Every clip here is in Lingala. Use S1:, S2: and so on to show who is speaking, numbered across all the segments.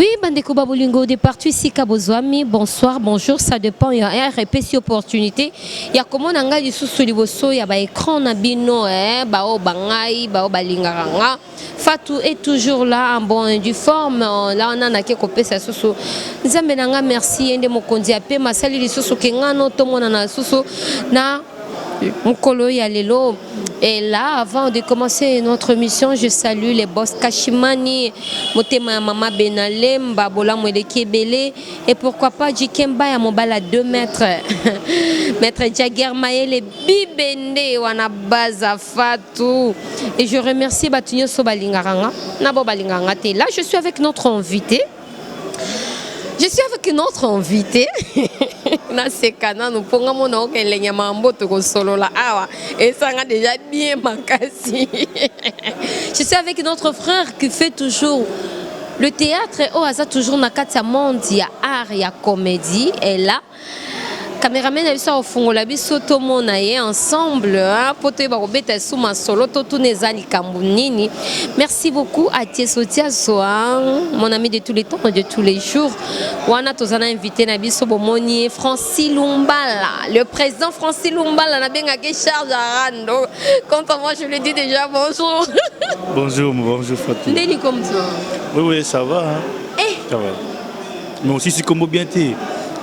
S1: Oui, bandeko ba bolingo de partout esika bozwami, bonsoir, bonjour, ça dépend ya heure epesi opportunité ya komona ngai lisusu liboso ya ba écran na bino, eh, bao bangai, bao balingaka nga. Fatou est toujours là en bon et due forme. Là on a nake kopesa susu. Nzambe na nga merci ye nde mokonzi ya pema asali lisusu ke nga no tomona na susu na mokolo ya lelo. Et là, avant de commencer notre mission, je salue les boss Kashimani, Motema ya Mama Benalemba, Bolamu eleki ebele, et pourquoi pas Jikemba ya Mobala 2 mètres. Maître Jagger Maele Bibende wana baza Fatou. Et je remercie bato nyonso balingaka nga, na bo balingaka nga te. Là, je suis avec notre invité. Je suis avec notre invité. Naseka nanu mpo nga mona okelenge mambo tokosolola awa esanga déjà bien makasi. Je suis avec notre frère qui fait toujours le théâtre oyo aza toujours na kati ya monde ya art ya comédie. Et là, cameraman na biso akofungola biso tomona ye ensemble mpo toyeba kobeta esu masolo totuna eza likambo nini. Merci beaucoup à Tieso Tiaso, mon ami de tous les temps et de tous les jours. Wana toza na invité na biso, bomoni Francis Lumbala, le président Francis Lumbala, nabengaki charge arando. Quant à moi, je lui dis déjà bonjour.
S2: Bonjour, bonjour Fatou.
S1: Ndeni comme toi?
S2: Oui, ça va. Hein?
S1: Eh.
S2: Ça va. Mais aussi, c'est comme bien t'es.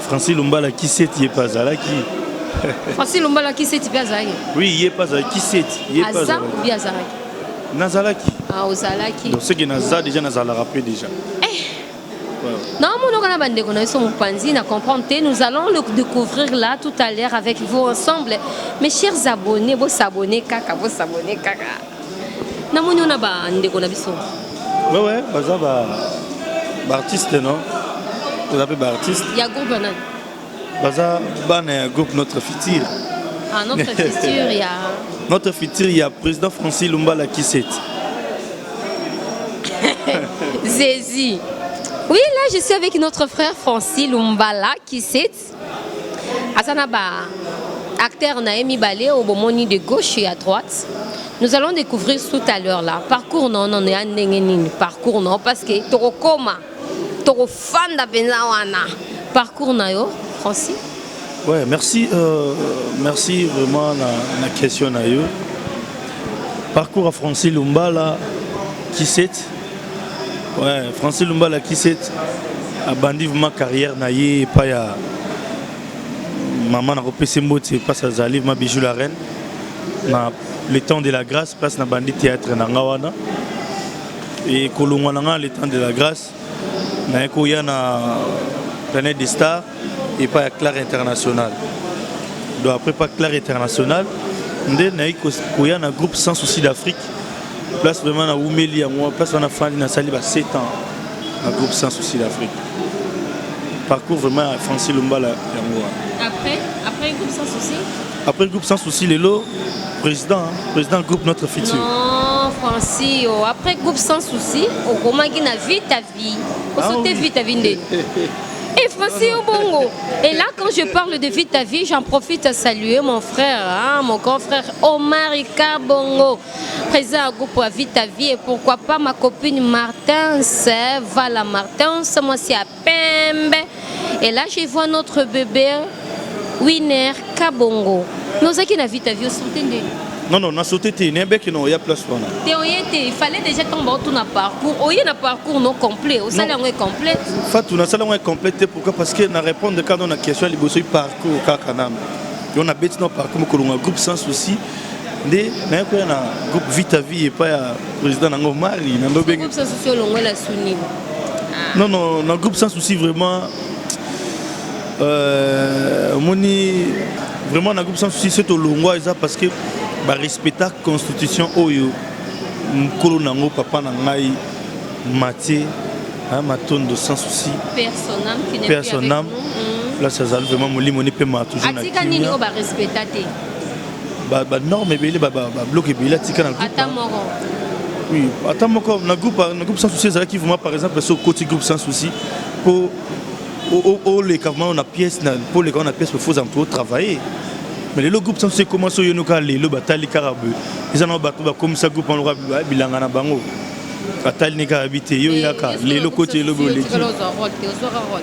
S2: Francis Lumbala qui sait, il est pas là qui.
S1: Francis Lumbala qui sait, mpe azalaki?
S2: Oui, il est pas là qui sait, il est pas
S1: aza
S2: là.
S1: Obi azalaki?
S2: Nazalaki.
S1: Ah, ozalaki.
S2: Donc ce qui naza déjà nazala rappelé déjà. Ouais.
S1: Naomonaka na bandeko na biso mopanzi na comprendre te. Nous allons le découvrir là tout à l'heure avec vous ensemble, mes chers abonnés. Bosabonner kaka, bosabonner kaka. Namoni ona bandeko na biso.
S2: Ouais, baza ba artiste non? Vous avez ba artiste.
S1: Ya groupe nani?
S2: Baza bana ya groupe Notre Futur.
S1: Ah, Notre Futur ya
S2: Notre Futur, il y a président Francis Lumbala qui sait.
S1: Zézi. Oui, là, je suis avec notre frère Francis Lumbala qui sait. Aza na ba acteur na ye mibale oyo bomoni de gauche et à droite. Nous allons découvrir tout à l'heure là. Parcours non non ya ndenge nini parcours non parce que tokokoma tokofanda mpenza wana parcours na yo, Francis.
S2: Ouais, merci, merci vraiment na question na yo. Parcours à Francis Lumbala, qui sait. Ouais, Francis Lumbala qui sait abandi vraiment carrière na ye epai ya mama na kopesa mbote place azali vraiment Bijou la Reine na Le Temps de la Grâce, place na bandi théâtre na nga wana. E kolongwa na nga Le Temps de la Grâce, naye koya na Planète des Stars epai ya Claire International. Donc après pas Claire International nde naye koya na groupe Sans Souci d'Afrique, place vraiment na wumeli yango, place wana fandi nasali ba 7 ans na groupe Sans Souci d'Afrique. Parcours vraiment ya Francis Lumbala yango wana.
S1: Après groupe Sans Souci?
S2: Après groupe Sans Souci, lelo président, hein, président groupe Notre Futur.
S1: Non, Francis, oh, après groupe Sans Souci okomaki na Vie ta Vie, osote.
S2: Ah oui.
S1: Vie ta Vie nde. Et Francis Obongo. Et là, quand je parle de Vie ta Vie, j'en profite à saluer mon frère, hein, mon grand frère Omar Ika Bongo, président du groupe Vie ta Vie. Et pourquoi pas ma copine Martins, Vala Martins, moi c'est à Pembe. Et là, je vois notre bébé Winner Kabongo. Nous avons na Vie ta Vie, sauté.
S2: Non, na sauté te, nayebeki na oya place wana.
S1: Te, oye te, il fallait déjà tomber tout na parcours. Oye na parcours non complet. Osala yango complet.
S2: Fatou, nasala yango complet te. Pourquoi? Parce que na répondre kaka na question ya liboso, parcours kaka nano yo nabeti na parcours mokolonga groupe Sans Souci nde naye koya na groupe Vie ta Vie epai ya président nango Mari na ndobenge.
S1: Groupe Sans Souci olongola suni?
S2: Non, na groupe Sans Souci vraiment, omoni vraiment na groupe Sans Souci so tolongwa eza parce que barespecta constitution oyo mokolo nango papa na ngai Mathieu Matondo Sans Souci.
S1: Père son âme qui n'est
S2: Père
S1: plus
S2: son
S1: avec
S2: âme.
S1: nous.
S2: Place azali vraiment molimo ni mpe ma toujours na
S1: Atika nini
S2: kimia.
S1: oyo barespecta te?
S2: Banorme ebele, babloke ebele atika na groupe.
S1: Ata moko?
S2: Oui, ata moko. Na groupe Sans Souci ezalaki vraiment, par exemple so okoti groupe Sans Souci po oleka vraiment na pièce, po oleka na pièce, faut moto otravailler. Mais lelo groupe Sans Souci ekoma so oyoni kaka lelo batali kaka boye, eza na bato bakomisa groupe wana lokola bilanga na bango. Atali ne kaka bi te yo yaka lelo koti elobi oleki.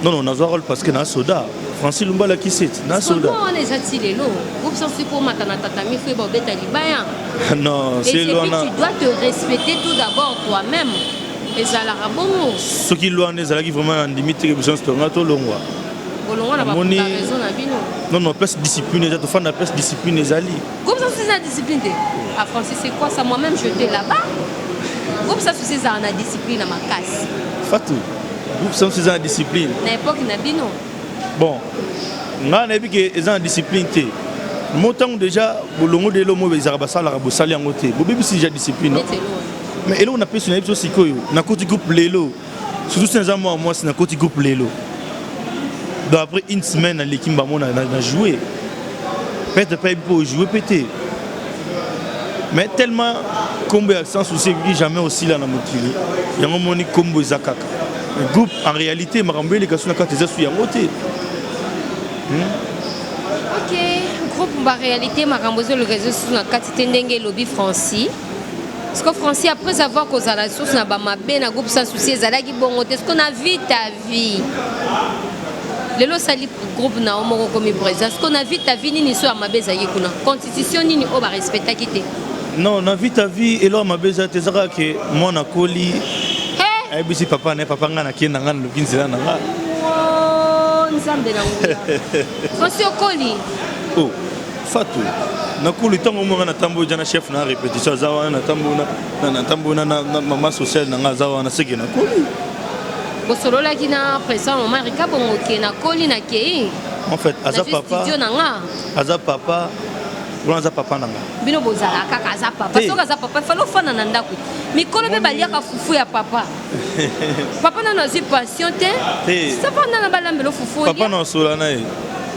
S2: Non non, nazwa rôle parce que na soda. Francis Lumbala Kiset, na soda.
S1: Wana eza ti lelo. Groupe Sans Souci po mata na tatami faut ba obeta libaya.
S2: Non, c'est
S1: loin. Tu dois te respecter tout d'abord toi-même. Ezalaka bongo.
S2: Soki loi wana ezalaki vraiment na ndimi te biso nyonso tonga tolongwa.
S1: Bolongwa na ba raison na bino.
S2: Non non, place discipline eza tofanda place discipline ezali.
S1: Groupe Sans Souci eza discipline te. Ah Francis, c'est quoi ça? Moi-même j'étais là-bas. Groupe Sans Souci ezala na discipline na makasi.
S2: Fatou, groupe Sans Souci eza na discipline.
S1: Na époque na bino.
S2: Bon, ngai nayebi ke eza na discipline te. Mo ntango déjà bolongo de eloko ezalaka basalaka bosali yango te. Bobebisi déjà discipline. Non? Mais eloko napesi nayebi so sikoyo nakoti groupe lelo surtout si naza mwa mwasi nakoti groupe lelo donc après une semaine naleki mbamo na, na, na jouer peut-être pas yebi mpo ojouer mpe te mais tellement nkombo ya Sans Souci ekoki jamais osila na mokili yango moni nkombo eza kaka groupe en réalité makambo eleka so na kati eza su yango te.
S1: Ok, groupe ba réalité makambo ezoleka eza susu na kati te ndenge elobi Francis. Parce que Francis, après avoir kozala source na ba mabe na groupe Sans Souci ezalaki bongo te. Ce qu'on a vu ta vie. Lelo osali groupe na yo moko komi président. Ce qu'on a vu ta vie nini so ya mabe ezalaki kuna. Constitution nini oyo ba respectaki te.
S2: Non, na vie ta vie eloko mabe eza te eza kaka ke mwana akoli ayebisi papa na ye papa ngai nakei na ngai naluki nzela na ngai.
S1: Oh, Nzambe na nguya. Francis okoli.
S2: Oh. Fatou, nakuli ntango moko natamboli ja na chef na répétition aza wana natamboli natamboli na mama sociale na ngai aza wana seke nakoli.
S1: Bosololaki na président mama Rika Bongo ke nakoli nakei.
S2: En fait, aza papa.
S1: Studio na nga.
S2: Aza papa. Wana aza papa na nga.
S1: Bino bozala kaka aza papa. Soki aza papa, fallait ofanda na ndako. Mikolo mpe baliaka fufu ya papa. Papa nano azwi passion te. Sapa nana balambelo fufu.
S2: Papa na osola na ye.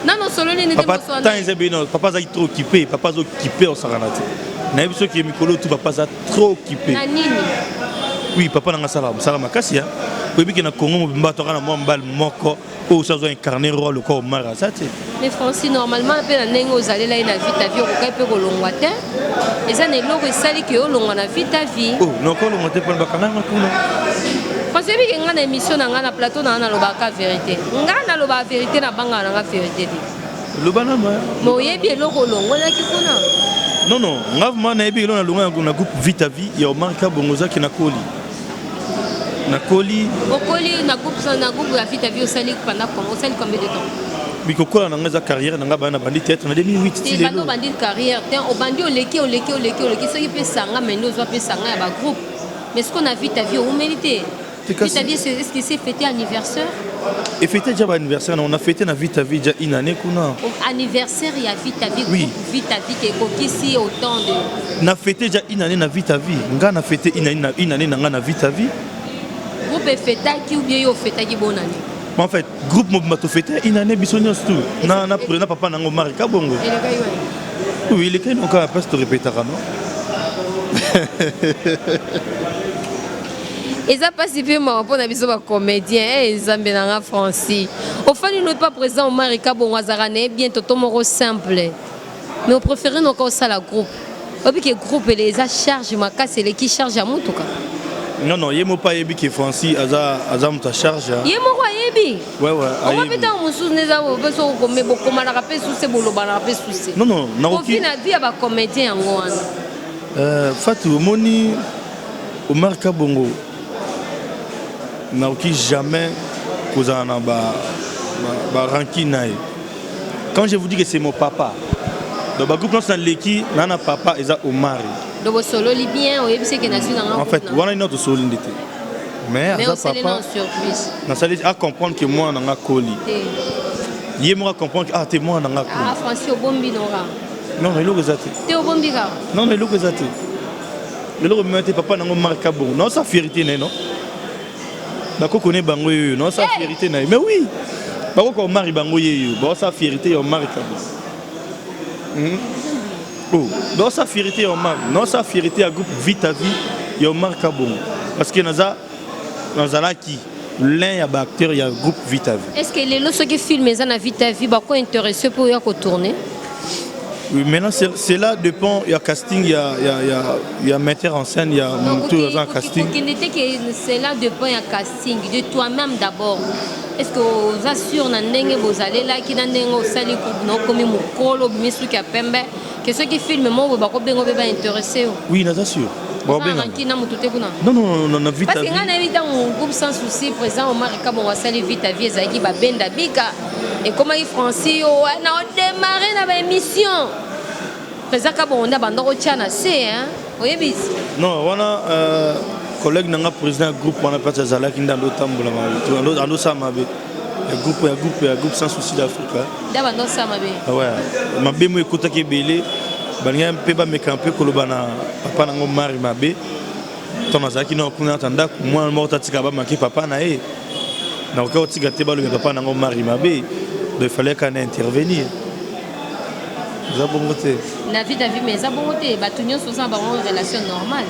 S1: Nano osololi nini te
S2: papa temps eza bino papa azalaki trop occupé papa azo occupé osakana te nayebi soki mikolo tu papa aza trop occupé
S1: na nini.
S2: Oui, papa nanga asala mosala makasi ya oyebi ke na Congo mobimba toka na mwa mobali moko oyo osi azwa incarné roi lokola Omar aza te.
S1: Mais Francis, normalement mpe na ndenge ozalela ye na vie ta vie okokai mpe kolongwa te. Eza na eloko esali ke olongwa na vie ta vie.
S2: Oh, nakolongwa te mpona bakanganga kuna.
S1: Francis, oyebi ke ngai na émission na ngai na plateau na ngai nalobaka vérité. Ngai nalobaka vérité na bangaka na ngai vérité te.
S2: Loba nano.
S1: Mais oyebi eloko olongolaki kuna.
S2: Non non, nga vraiment nayebi eloko nalongwa na groupe Vie ta vie ya Omar Kabongo ozaki nakoli. Nakoli.
S1: Okoli na groupe ya Vie ta vie osali pendant combien, osali combien de temps?
S2: Bikokola na nga eza carrière na nga bana bandi théâtre na 2008 ti lelo.
S1: Bandi carrière te, obandi oleki oleki oleki oleki soki pe sanga mais ndozo pe sanga ya ba groupe. Mais ce qu'on a vu ta vie oumeli te. Vie ta vie, est-ce que c'est fêté anniversaire?
S2: Et fêté déjà anniversaire, on a fêté na Vie ta vie déjà une année kuna.
S1: Anniversaire ya Vie ta vie,
S2: oui.
S1: Vie ta vie qui kokisi autant de.
S2: Na fêté déjà une année na Vie ta vie. Nga na fêté une année na nga na Vie ta vie.
S1: Groupe fêtaki ou bien yo fêtaki bonne année?
S2: En fait, groupe mobimba to fêté une année biso nyonso tout. Na na na papa nango Marika Bongo. Oui, les cas donc après te répétera non.
S1: Eza pasi pe mawa mpona biso ba comédien eh Nzambe na nga Francis ofandi no pas président Omar Kabongo azalaka na ye bien toto moko simple mais opréféré noka osala groupe oyebi ke groupe ele eza charge makasi eleki charge ya motuka.
S2: Non non, ye moko ayebi ke Francis aza aza moto ya charge.
S1: Ye moko ayebi.
S2: Ouais ouais,
S1: ayebi. Mpe ntango mosusu nde eza mpe soki okome bokomanaka mpe suse bolobanaka mpe suse.
S2: Non non,
S1: nakoki na vie ya ba comédien yango wana.
S2: Fatou omoni Omar Kabongo nakoki jamais kozala na ba ba rancune na ye. Quand je vous dis que c'est mon papa, donc ba groupe nyonso naleki na na papa eza Omar.
S1: Donc bosololi bien oyebisi ke nazwi na nga.
S2: En fait, wana ino tosololi nde te. Mais aza papa. Nasali a comprendre que mwana na nga koli. Ye moko a comprendre que ah te mwana na nga koli.
S1: Ah Francis obombi nora.
S2: Non, eloko eza te.
S1: Te obombi kaka.
S2: Non, eloko eza te. Eloko mema te papa nango Marc Kabongo. Non, sa fierté na ye non. Bakoko ne bango yo non sa fierté na ye. Mais oui. Bakoko Omar bango ye yo. Ba sa fierté ya Omar Kabongo. Oh, non sa fierté ya Omar. Non sa fierté ya groupe Vie ta vie ya Omar Kabongo. Parce que naza nazalaki l'un ya ba acteurs ya groupe Vie ta vie.
S1: Est-ce que lelo soki film eza na Vie ta vie bako intéressé pour ya ko tourner?
S2: Oui, maintenant cela dépend, il y a casting, il y a metteur en scène, il y a moto aza casting.
S1: Kokende te ke cela dépend ya casting, de toi-même d'abord. Est ce que oza sûr na ndenge bozalelaki, na ndenge osali groupe na, okomi mokolo, obimi suki ya pembe, ke soki film moko boye bakobenga mpe baintéressé yo?
S2: Oui, naza sûr.
S1: Ranki na motu te kuna?
S2: Non, non, non, na Vita.
S1: Parce que ngai nayebi, ntango groupe Sans Souci, président Omar Kabongo asali Vita Vie, ezalaki babenda bika, ekomaki Francis o na odémarre na baémission, président Kabongo nde abanda kotya na se, oyebi?
S2: Non, wana collègue na nga, président ya groupe wana, place azalaki nde andotambola, andosala mabe ya groupe, ya groupe Sans Souci d'Afrique.
S1: Nde abanda osala mabe?
S2: Ouais, mabe mo ekotaki ebele, balingaki mpe bameka mpe koloba na papa nango mari mabe. Ntango nazalaki na kuna nata ndako, mwana moko tatika bamaki papa na ye, nakoki kotika te balobi papa nango mari mabe. Donc il fallait kana intervenir, eza bongo te.
S1: Na Vita Vie, mais eza bongo te, bato nyonso oza na bango relation normale?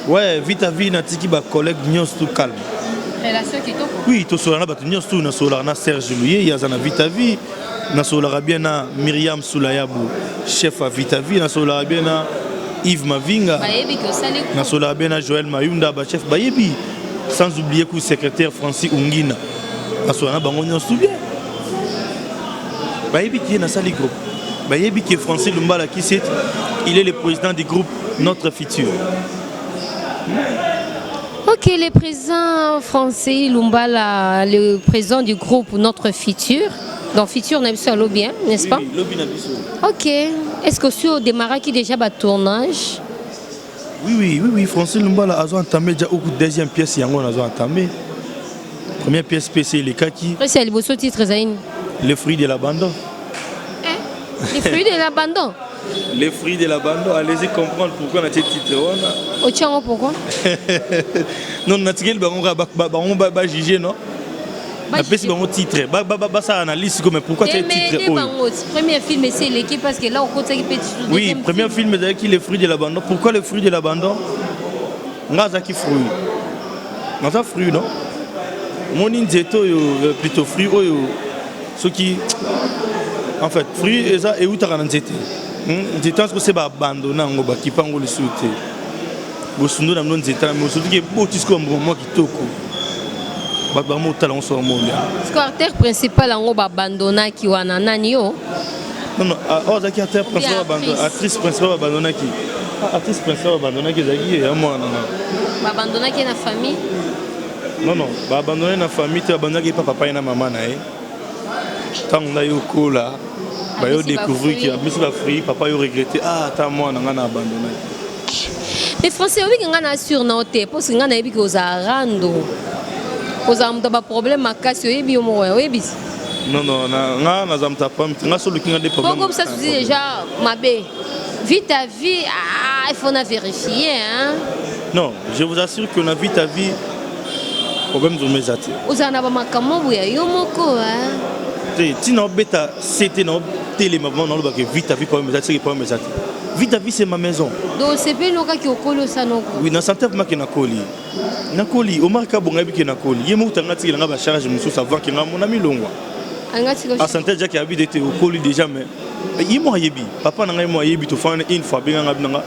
S2: Ouais, Vita Vie, natiki bacollègue nyonso tout calme.
S1: Relation kitoko?
S2: Oui, tosolaka na bato nyonso tu. Nasolaka na Serge Luye, aza na Vita Vie. Nasolaka bien na Miriam Sulayabu, chef ya Vita Vie. Nasolaka bien na Yves Mavinga.
S1: Bayebi ke osali?
S2: Nasolaka bien na Joël Mayunda, bachef bayebi, sans oublier ku secrétaire Francis Ungina. Nasolaka na bango nyonso tout bien, bayebi ki ye nasali groupe, bayebi ke Francis Lumbala Kiset, il est le président du groupe Notre Futur.
S1: Ok, le président Francis Lumbala, le président du groupe Notre Futur. Dans Futur, on a vu ça bien, n'est-ce pas?
S2: Oui, lobi na biso.
S1: Ok. Est-ce que sur démarré déjà ba tournage?
S2: Oui, Francis Lumbala azo entamé déjà au deuxième pièce, yango azo entamé. Première pièce PC elekaki.
S1: Après, c'est le titre Zayn.
S2: Les fruits de l'abandon.
S1: Eh? Les fruits de l'abandon.
S2: Les fruits de l'abandon, allez-y comprendre pourquoi on a titre wana.
S1: Otiango pourquoi?
S2: Non, natikeli bango bango ba juger, non, napesi bango titre, basala analyse sikoyo, mais pourquoi tie titre oyo?
S1: Bango premier film esi eleki, parce que là okotaki mpe.
S2: Oui, premier film ezalaki Les fruits de l'abandon. Pourquoi Les fruits de l'abandon? Nga azalaki fruit, naza fruit, non? Omoni nzete oyo, plutôt fruit oyo, soki en fait fruit eza eutaka na nzete, nzete wana soki ose baabandonne yango, bakipa yango lisusu te, bosundo na bino nzete na surtout ke eboti sikoyo mbuma mwa kitoko, bato bango otala yango so bamolia.
S1: Siko acteur principal yango babandonaki wana nani yo?
S2: Non, oyo azalaki acteur principal, actrice principal babandonaki, actrice principal babandonaki ezalaki ye ya mwana na.
S1: Babandonaki na famille?
S2: Non, baabandonne na famille te, babandonaki epa papa ye na mama na ye. Ntango ngai okola, bayo découvrir ki abimisi bafruit, papa yo regrette: ah, ata mwana ngai na abandonnaki.
S1: Mais Français, oyebiki ngai na assure na yo te, parce ngai nayebiki ozala rando, ozala moto ya baproblème makasi, oyebi yo moko, oyebisi.
S2: Non, nga naza moto ya problème te, nga so oluki nga nde
S1: problème. Poko ça susi déjà mabe Vita Vie, ah, il faut na vérifier, hein.
S2: Non, je vous assure que na Vita Vie, problème vraiment eza te.
S1: Ozala na bamakambo boya yo moko?
S2: Te, ntina obeta se te, na otelema vraiment, nalobaka Vita Vie problème eza te, seke problème eza te. Vita Vie, c'est ma maison.
S1: Donc osepeli okaki okoli osanoko?
S2: Oui, na santé vraiment ke nakoli, nakoli. Omar Kabongo ayebi ke nakoli, ye moko tanga atikela nga bacharge mosusu avant ke nga mona milongwa. Asante jaki abi ete okoli déjà, mais ye moko ayebi, papa na ngai mo ayebi. Tofanda une fois, abenganga, abi nanga: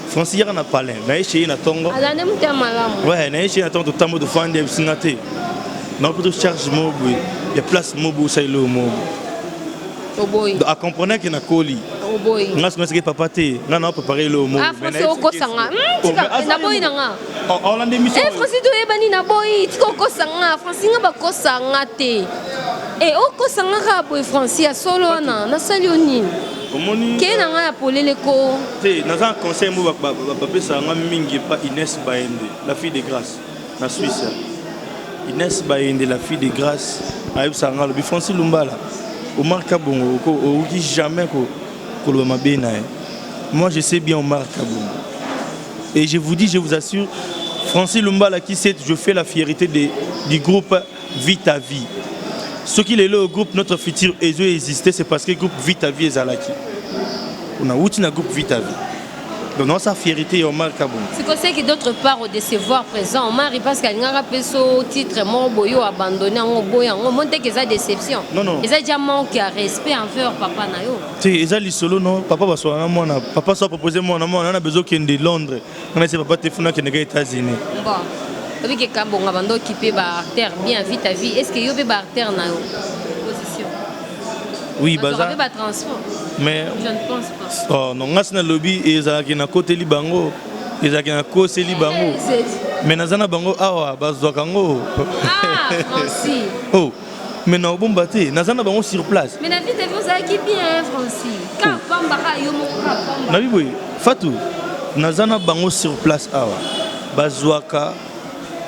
S2: Francis, yaka na palin. Naye chez ye na ntongo.
S1: Azala moto ya malamu.
S2: Ouais, naye chez ye na ntongo, totambo, tofandi, ayebisinga te naope to charge moko boye ya place moko boye, osaleli oyo moko.
S1: Oboyi?
S2: Acomprenait ke nakoli.
S1: Oboyi?
S2: Nga soki nasiki papa te, nga na préparé eloko moko.
S1: Ah, Francis, okosanga, naboyi na nga.
S2: Olanda émission.
S1: Eh, Francis, toyebani, naboyi, tika okosanga. Francis, nga bakosanga te. E okosanga kaka boye, Francis, ya solo wana nasali yo nini?
S2: Omoni.
S1: Keye na ngai ya polele ko.
S2: Te, naza na conseil mo bapesaka nga mingi epa Inès Bayende, la fille de grâce na Suisse. Inès Bayende, la fille de grâce, ayebisaka nga, alobi: Francis Lumbala, Omar Kabongo okoki jamais koloba mabe na ye. Moi, je sais bien Omar Kabongo et je vous dis, je vous assure, Francis Lumbala qui sait, je fais la fierté du groupe Vita Vie. Soki lelo groupe Notre Futur ezo exister, c'est parce que groupe Vita Vie ezalaki. On a wuti na groupe Vita Vie. Donc naosala fierté ya Omar Kabongo.
S1: Siko seki d'autre part odécevoir présent Omar, parce que alingaka mpe so titre moko boye, oabandonne yango, oboya yango, omoni teke eza déception.
S2: Non, non.
S1: Eza déjà manque ya respect envers papa na yo.
S2: Te, eza lisolo. No, papa baswala na mwana. Papa so apropose mwana, mwana na bezo okende Londres, nga nasi papa te, funa akendeka États-Unis.
S1: Bon, oyebi ke Kabonga bando okipe baartère bien vite à vie. Est ce que yo mpe baartère na yo position?
S2: Oui.
S1: Bazwaka mpe
S2: baza
S1: batransport?
S2: Mais
S1: je ne pense pas.
S2: Oh, non, nga si nalobi ezalaki nakoteli bango, ezalaki nakoseli bango. Mais naza na bango awa, bazwaka yango.
S1: Ah, Francis!
S2: Oh, mais na obomba te, naza na bango sur place.
S1: Mais na vie te, ozalaki bien, Francis, ka pamba kaka yo moko, ka pamba.
S2: Nabi boye, Fatu, naza na bango sur place awa, bazwaka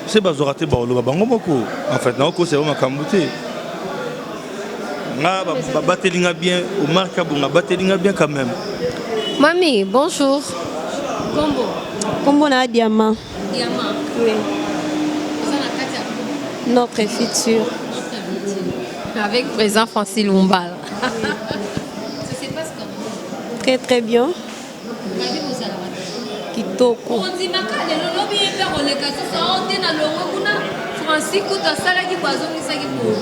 S2: se bazwaka te, baoloba bango moko. En fait, naokosa yango makambo te. Nga babateli nga bien, Omar Kabonga abateli nga bien quand même.
S1: Mami, bonjour. Kombo?
S3: Kombo na Diamant.
S1: Diamant.
S3: Oui.
S1: Oza na kati ya groupe?
S3: Notre futur.
S1: Notre futur. Avec président Francis Lumbala. Ça se passe comment?
S3: Très très bien.
S1: Nabi bozalaka te.
S3: Kitoko.
S1: Ondimaka lelo, lobi ye mpe koleka susu ao te na longwe kuna, Francis kutu asalaki bo, azongisaki bo.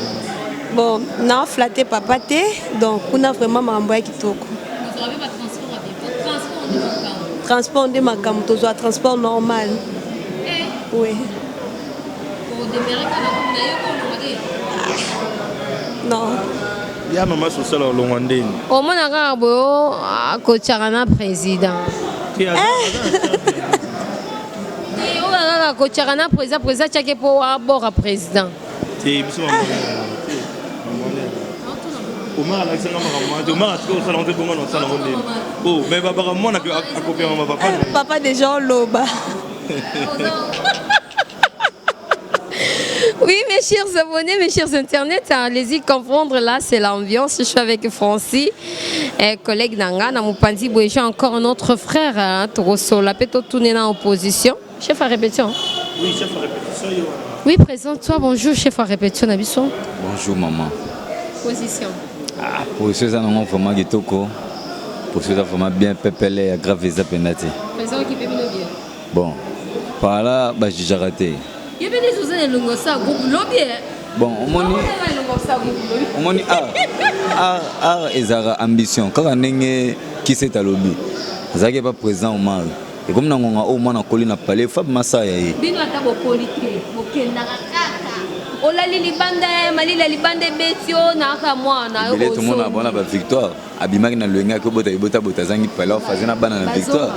S3: Bon, na flatté papa te, donc kuna vraiment makambo ya kitoko.
S1: Bozwaka mpe batransport ya bien? Po transport nde makambo.
S3: Transport nde makambo, tozwa transport normal.
S1: Eh,
S3: Oui.
S1: Odemere kaka na yo kolonga te?
S3: Non.
S2: Ya mama sosala olongwa ndeni.
S1: Omona kaka boye o akotiaka na président.
S2: Te,
S1: Te, oyo kaka akotiaka na président, président atiaki mpo abora président.
S2: Te, biso makambo te. Omar alakisanga makambo wana te. Omar atika kosala ngo te, bongo na osala ngo ndeni? Oh, mais babaka mwana akopiama papa na ye.
S3: Papa déjà oloba.
S1: Oui, mes chers abonnés, mes chers internautes, allez-y comprendre, là, c'est l'ambiance. Je suis avec Francis, collègue na nga, na mopanzi boye, j'ai encore un autre frère, hein, Torosola, peut tourner en opposition. Chef à répétition.
S2: Oui, chef à répétition yo wana.
S1: Oui, présente-toi, bonjour, chef à répétition, na biso.
S4: Bonjour maman.
S1: Position.
S4: Ah, position eza nango vraiment kitoko. Position eza vraiment bien, pepele ya grave eza mpenza te.
S1: Président qui peut bien.
S4: Bon, par là bajugeaka te.
S1: Ye pe neti oza na elongo osala groupe lobi eh.
S4: Bon, omoni
S1: Oza na elongo osala groupe lobi.
S4: Omoni, art ezalaka ambition, kaka ndenge Kisete alobi, azalaki epa président Omar, ekomi na ngonga oyo mwana akoli na palais Fab Masaya ye.
S1: Bino ata bokoli te, bokendaka kaka. Olali libanda ya malili ya libanda ebeti yo na kaka mwana yo.
S4: Ebele tomona
S1: ozongi.
S4: Bona bavictoire abimaki na lwenge, aki obota ebotabota, azangi palais, afaze na bana na victoire.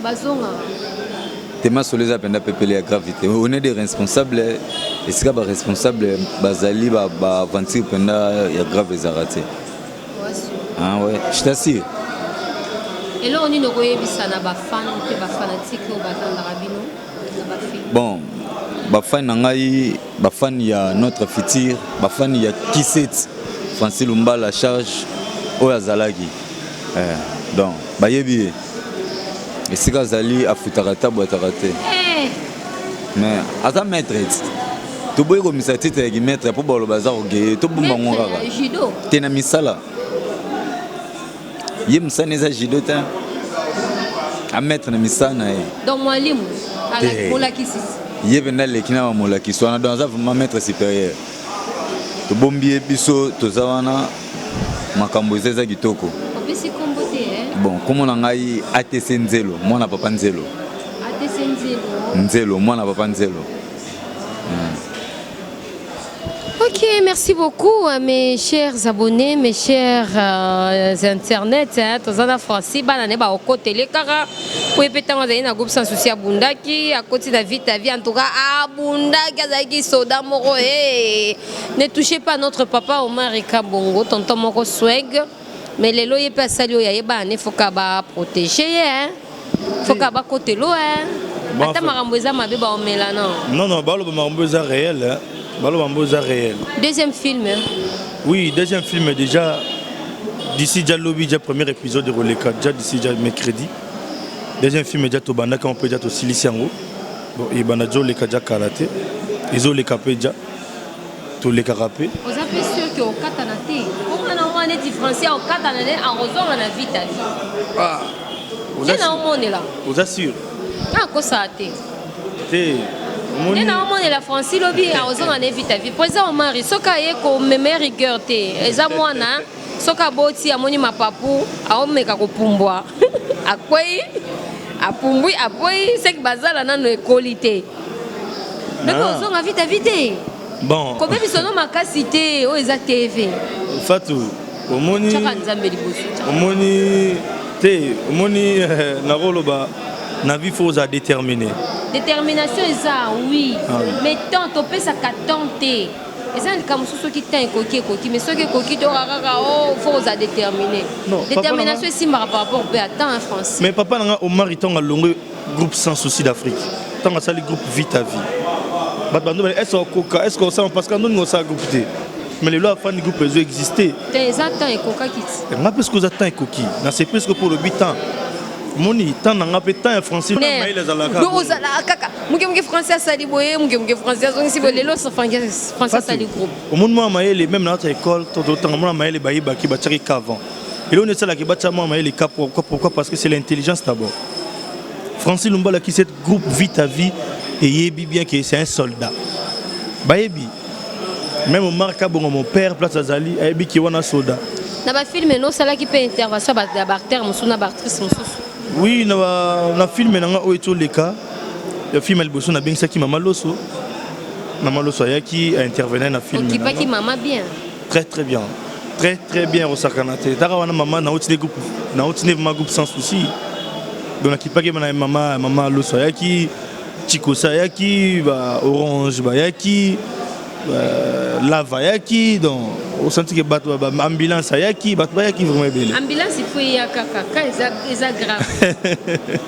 S1: Bazonga, bazongaka.
S4: Tema solo eza mpenza pepele ya gravité. On est des responsables, esika baresponsable bazali, baaventure mpenza ya grave ezalaka te. Ah ouais, je t'assure.
S1: Eloko nini okoyebisa na bafan mpe bafanatike oyo batandaka bino na bafilm?
S4: Bon, bafani na ngai, bafani ya Notre Futur, bafani ya Kiset Francis Lumbala, charge oyo azalaki, donc bayebi ye esika azali, afutaka te, abwataka te.
S1: Eh,
S4: mais aza maître ti toboyi komisa titre ya kimaître mpo baloba aza kogeye, tobomba ngo.
S1: Maître
S4: Kaka
S1: ya judo?
S4: Te, na misala ye, mosala eza judo te, amaître na misala na ye.
S1: Donc mwalimu?
S4: Te.
S1: Molakisi?
S4: Ye mpenza aleki na bamolakisi wana, donc aza vraiment maître supérieur. Tobombi ye, biso toza wana, makambo eza kitoko.
S1: Opesi kombo te, eh?
S4: Bon, kombo na ngai ATC Nzelo, mwana papa Nzelo.
S1: ATC Nzelo.
S4: Nzelo, mwana papa Nzelo.
S1: Ok, merci beaucoup à mes chers abonnés, mes chers internautes. Hein, tozana Francis, bana ne ba okotele kaka po epe ntango azali na groupe Sans Souci, abundaki, akoti na Vita Vie, en tout cas abundaki, azalaki soda moko. Hey, ne touchez pas notre papa Omar Kabongo, tonton moko swag. Mais lelo ye mpe asali oyo ayeba ne foka baprotege ye, hein. Foka bakotelo, hein.
S2: Bon,
S1: ata
S2: en fait-
S1: makambo eza mabe, baomela non.
S2: Non, baloba makambo eza réel, hein. Baloba makambo eza réel.
S1: Deuxième film, hein.
S2: Oui, deuxième film déjà d'ici déjà lobi, déjà premier épisode de Roleka, déjà d'ici déjà mercredi. Deuxième film déjà tobandaka, on peut déjà tosilisi yango. Bon, ebanda déjà oleka déjà kala te, ezoleka mpe déjà, tolekaka mpe.
S1: Oza mpe sûr ke okatana te, omwana mwa neti Français okatana nde akozonga na Vita Vie?
S2: Ah.
S1: Nde naomonela.
S2: Oza sûr?
S1: Nga akosaka te.
S2: Te.
S1: Nde naomonela Francis lobi akozonga na vita vie. Président Omari soki aye komema rigueur te, eza mwana soki aboti amoni mapapu aomeka kopumbwa akwei apumbwi akwei seki bazala nano ekoli te. Lobi ozonga vita vie te.
S2: Bon.
S1: Kobebisa no makasi te oyo eza TV.
S2: Fatou, omoni
S1: Chaka Nzambe liboso.
S2: Omoni te, omoni nakoloba na vie faut oza déterminé.
S1: Détermination eza oui,
S2: Ah oui.
S1: Mais temps topesaka temps te. Eza likambo mosusu soki temps ekoki ekoki, mais soki ekoki toka kaka oh faut oza déterminé.
S2: Non, papa
S1: Détermination
S2: nanga-
S1: esimbaka par rapport mpe à temps en France.
S2: Mais papa nanga Omar ntango alongwe groupe Sans Souci d'Afrique, ntango asali groupe Vita Vie, bato bando bale est-ce okoka, est-ce osala, parce que andoni osala groupe te, mais lelo afandi groupe ezo existe.
S1: Te, eza temps ekokaki ti.
S2: Nga mpe soki oza temps ekoki na se presque mpo olobi temps, omoni temps na nga mpe temps ya Français na mayele ezalaka.
S1: Donc ozalaka kaka moke moke, Français asali boye, moke moke Français azongisi boye, lelo Français asali groupe.
S2: Omoni mwana mayele, même na kati ya école totanga mwana mayele bayebaki batiaki ka avant. Eloko nde esalaki batia mwana mayele ka, pourquoi? Pourquoi? Parce que c'est l'intelligence d'abord. Francis Lumbala qui cette groupe Vita Vie eyebi bien que c'est un soldat, bayebi même Omar Kabongo, mon père, place azali ayebi ki wana soldat.
S1: Na bafilme nosalaki mpe intervention ya baacteur mosusu na baactrice mosusu?
S2: Oui, na film na nga oyo etoleka ya film ya liboso, nabengisaki Mama Loso. Mama Loso ayaki aintervenir na film na
S1: Okipaki
S2: nga.
S1: mama bien?
S2: Très très bien, très très bien, osakana te. Taka wana mama nauti ne groupe, nauti ne vraiment groupe Sans Souci, donc nakipaki na mama. Mama Loso ayaki, Chikosa ayaki, ba Orange bayaki, Lava ayaki, donc osenti ke bato ba ambulance ayaki, bato bayaki vraiment ebele.
S1: Ambulance il faut eya kaka ka eza grave.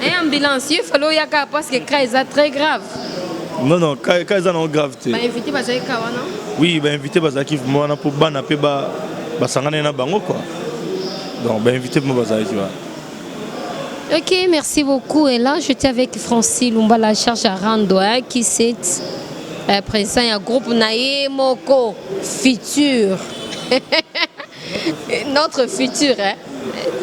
S1: Eh, ambulance ye fallait oya kaka parce que cas eza très grave.
S2: Non, ka eza nango grave te.
S1: Bainvité bazalaki ka wana?
S2: Oui, bainvité bazalaki vraiment wana mpo bana mpe basangani na bango quoi, donc bainvité vraiment bazalaki wana.
S1: Ok, merci beaucoup. Et là, j'étais avec Francis Lumbala, charge à Rando, hein, qui c'est président ya groupe na ye moko, Futur. Notre futur, hein,